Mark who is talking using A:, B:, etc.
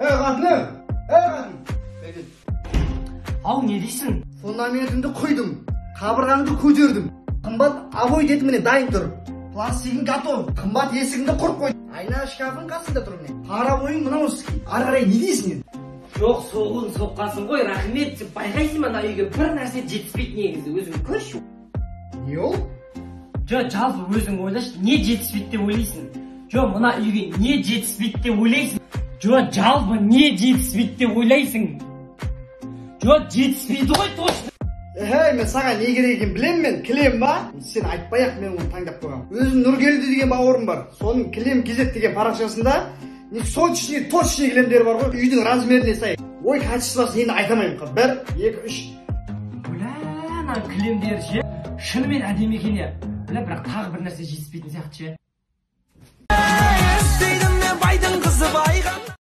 A: Ей, қатыным! Ей, қатын! Бері кел.
B: Ау, не дейсің?
A: Фундаментіңді құйдым, қабырғаңды көтердім. Қымбат обой деді, міне, дайын тұр. Пластигің готов. Қымбат есігіңді құрып қойдым. Айна шкафың қасында тұр, міне. Паровойың мынауский. Ары қарай не дейсің енді?
B: Жоқ, соғын соққансың ғой, рахмет. Сен байқайсың ба, ана үйге бір нәрсе жетіспейді негізі, өзің көрші.
A: Не ол?
B: Жоқ, жалпы өзің ойлашы, не жетіспейді деп ойлайсың? Жоқ, мына үйге не жетіспейді деп ойлайсың? Жоқ, жалпы не жетіспейді деп ойлайсың? Жоқ, жетіспейді ғой точно.
A: Ей, мен саған не керек екенін білемін мен. Кілем ба? Сен айтпай ақ, мен оны таңдап қойғанмын. Өзім Нұргелді деген бауырым бар. Соның «Кілем kz» деген парақшасында не сочный, точный кілемдер бар ғой, үйдің размеріне сай. Ой, качествосын енді айта алмаймын. Бір, екі, үш.
B: Бля, ана кілемдері ше, шынымен әдемі екен, иә. Бля, бірақ тағы бір нәрсе жетіспейтін сияқты ше.
C: Істейді мен байдың қызы байған.